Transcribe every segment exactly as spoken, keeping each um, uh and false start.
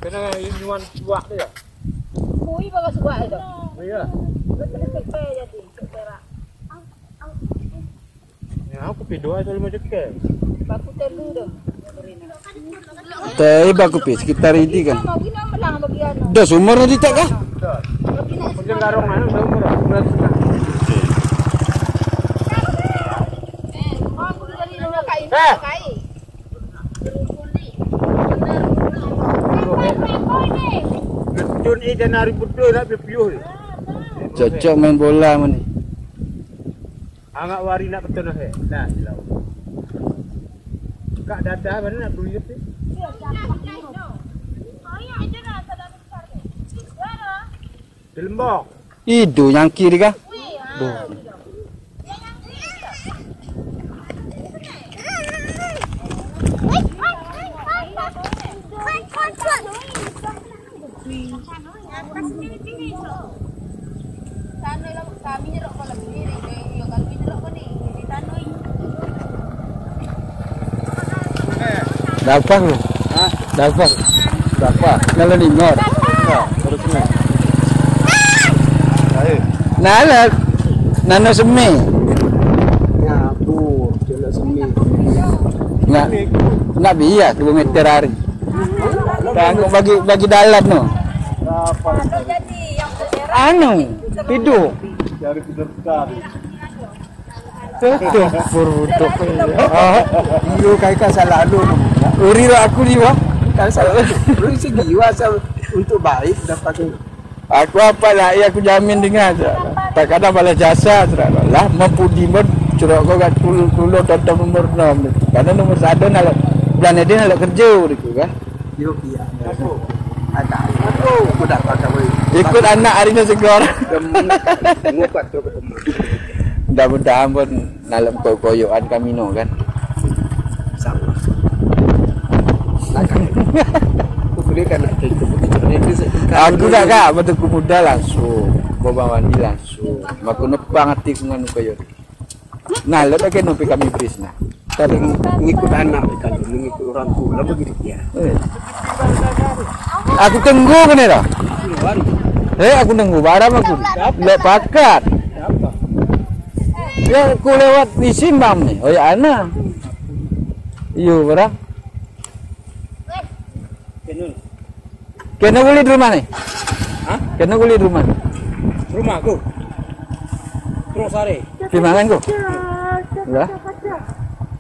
Kena nyuan suak dia. Kui bawa suak itu. Iya. Betul-betul jadi, cek perak. Ya, aku pi dua atau lima cekel. Baku telu dah. Tapi baku pi sekitar ini kan. Sama guna melang bagi anu. Dah sumur tadi tak kah? Bagi nak. Macam garong mana, dah umur. Eh, mau aku dari rumah kain. Eh. Kain. Betul, eh, dan hari betul nak piuh. Cocok main bola mana? Angak wari nak betul, eh. Nah, gila. Kak dadah mana nak beli tu? Di Lembok. Idu nyang kiri kah? Duh. Dapat lu? Hah? Dapat. Dapat. Kalau ni ngot. Nah, terus ni. Baik. Nah, lah. Nano semi. Ya, bu, celak semi. Nak, nak biar dua meter hari. Tangkap bagi, bagi dalam tu. Anu, tidur. Dari tidur sekali. Tuh, tuh, buruduk. Ah, iyo, kai ka salah lu. Uri lah aku liwa. Kan salah. Uri segi wa asal untuk baik dapat. Aku apa lah, ya aku jamin dengan aja. Tak kadang balas jasa, lah mempudi pun curok kau kat puluh, puluh tonton nomor enam. Karena nomor satu nak bulan ini nak kerja, gitu kan. Yo, iya. Ada. Aku dah pakai. Ikut anak hari ni segar. Muka tu ketemu. Mudah-mudahan pun dalam koyokan kami no kan. Sama. Aku boleh kan nak cerita begitu. Aku tak kak, betul ku muda langsung. Bawa mandi langsung. Aku nepang hati ku nganu koyo. Nah, letak ke nupi kami beri sana. Tadi ngikut anak kan, ngikut orang tua, lah begitu ya. Eh. Aku tunggu kena dah. Eh, aku tunggu barang aku. Lek pakat. Ya, aku lewat di Simbang ni. Oh ya, Ana. Iyo, barang. Kena guli di rumah ni? Hah? Kena guli di rumah. Rumah aku. Terus hari. Di mana aku? Lah.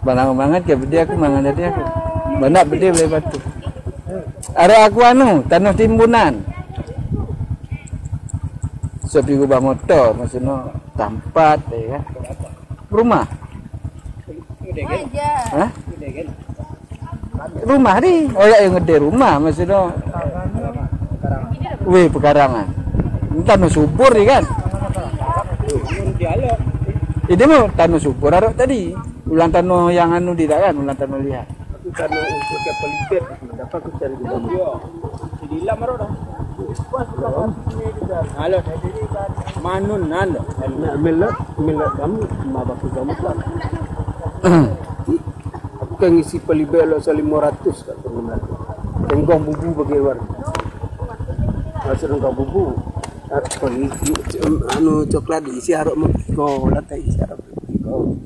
Barang mangat ke bedi aku, mangat jadi aku. Banyak bedi boleh batu. Ada aku anu, tanah timbunan. Sepi gubah motor, maksudnya tampat, ya kan? Rumah. Hah? Rumah ni, orang yang gede rumah, maksudnya. Weh, pekarangan. Ini tanah subur ni kan? Ini mau tanah subur arok tadi. Ulang tanah yang anu tidak kan, ulang tanah liat. Aku tanah untuk ke pelibet. Dapat aku cari juga. Halo. Manun nan. Nak melot, melot kamu, ma baku kamu kan. Aku kan ngisi pelibet lo sa lima ratus kat rumah. Tenggong bubu bagi luar. Rasa tenggong bubu. Apa ni? Anu coklat isi harok mengko, lantai isi harok mengko.